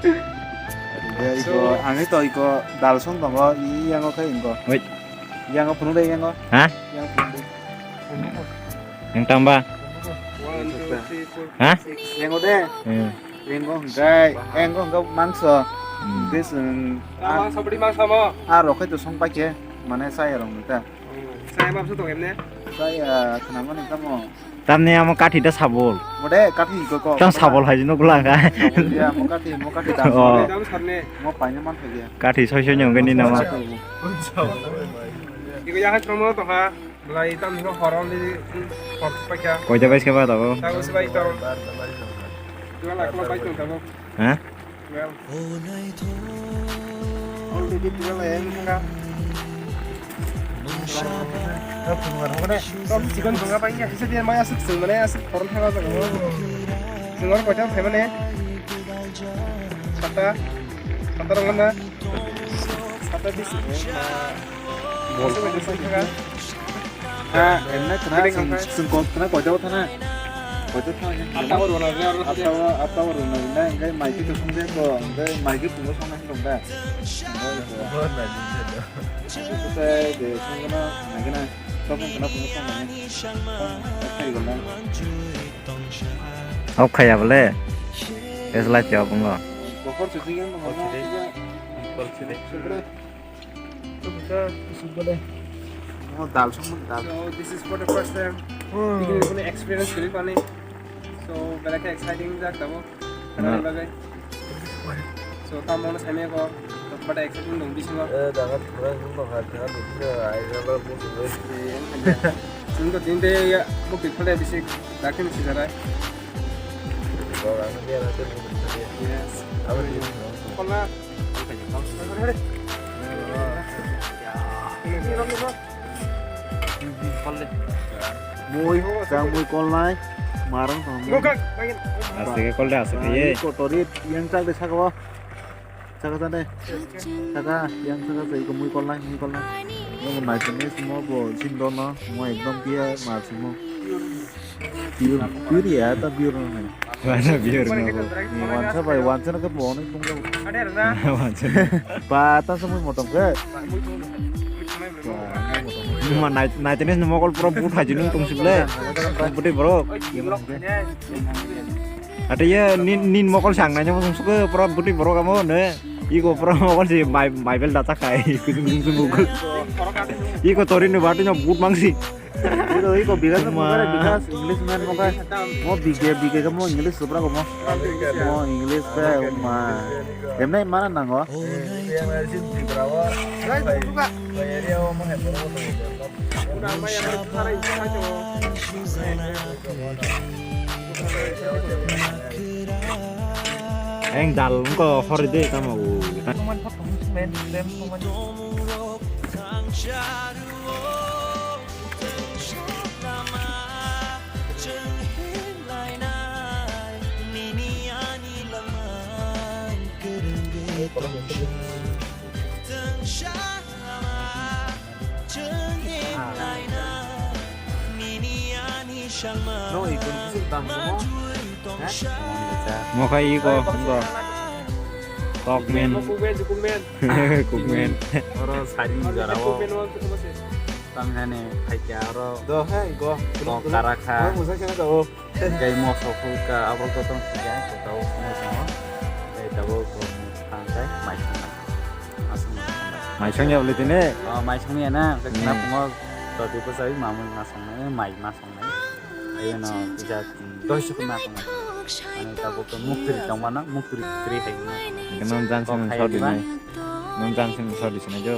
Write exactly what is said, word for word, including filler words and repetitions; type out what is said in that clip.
Iko, ang ito iko dal song tongo, i-, iyango khe ingo. Wait. Iyango phunuk de iyango. Ha? Iyang phunuk de. Yang tamba? One, two, three, four, ha? Five, six. Iyango de. Hmm. Iyango hingkai, iyango hingkai mangso. Hmm. This, um, ah, mangso budi mangso mo. Ah, rok khai to song paikhe, mane saya rok nita. Saya mabso tong emne? Saya khnamani tamo. Tamni amo kathi da sabol. Mode kathi ko ko. Tam sabol hai jino gula ka. Sabol ya, mo kathi, mo kathi dam. Oh. Dam sarne. Mo paina man thagi ya. Kathi soi soi nyong gani nama. Iko ya hai promo to ha. Lai tam no horon di hor pakya. Koi da bai ke ba da bo. Tago se bai to. Dua lakh lo bai to tamo. Ha? Well, already twelve a m ka. Tom sikon bunga pai ya, hisa dia maya suk sung mane asuk koron thanga jaga. Sungor koita phaimane. Sata, sata rong na. Sata bis. Bol. Sungor koita phaimane. Ha, emna khna, chwng, chwng kok khna koita o thana? Koita thana? Atta o rwna rwna rwna. Atta o, atta o rwna rwna, hingke mai khe kusung de ko, hingke mai khe pungo songna hin rok da. Sai de songna, mai khe na, sokong khna pungo songna hin. Song, sai gol na. Hok khaya bole. Es lai tiya bungo. Bokhor chujing yang bungo. Bokhor chujing. Bokhor chujing. Oh, dal song dal. So this is for the first time. Hmm. Picnic kuno experience kiri pani. So belai khe exciting jak tabo. Hmm. Khana bagai. So tamo no same ko. Bada exciting dong bisingo. Eh, daga thura nung tong kha, thura dukhe, ai jala bo sungui. Sung to tin de ya, bo kik phale bisik. Dakhe ni sijarai. Yes. Abo di. Kola. Mui, jang mui kolnai, marang tong mui. Asike kolde, asike ye. Kotori, yang chak de saka o. Saka jane. Saka, yang saka jai ko mui kolnai, mui kolnai. Yang nai tene semua bo jin dono, mo ekdom dia mar semua. Pure, pure ya, ta pure no hai. Mana pure no bo. Ni wansa bai, wansa na ke bo ni tung lo. Wansa. Ba, ta semua motong ke. Wah, ini motong. Ma nai, nai tenis ni mokol pura but hai jinu tung sible. Budi borok. Ate ye nin, nin mokol sang nai nyamuk sung suke pura budi borok amo ne. Iko pura mokol si mai, mai bel da chakai. Kusung sung sung. Iko tori ni batu nyamuk but mangsi. Iko, iko, bigas mo kare, bigas, English man mo kare. Mo bige, bige ke mo English supra ko mo. Mo English ke ma. Emne mana nango. Eng dal ko hori de tamo. Mo khai iko, iko. Kokmen. Kokmen. Oro sari jora o. Tamjani phaikya oro. Do hai go. Kok karakha. Hai musa kena do. Gai moso phulka abo to tong kya ko tau mo mo. Gai tabo ko thang kai mai thang. Asung mai thang. Mai thang ya bole tine. Oh, mai thang ya na. Ka khna mo to di ko sai ma mo ma thang na mai ma thang na. Ayo no kisa doi sukun ma thang. Ani tabo ko muktri tong ma na muktri tri hai ma. Kena jang sing sodi nai. Nung jang sing sodi sina jo.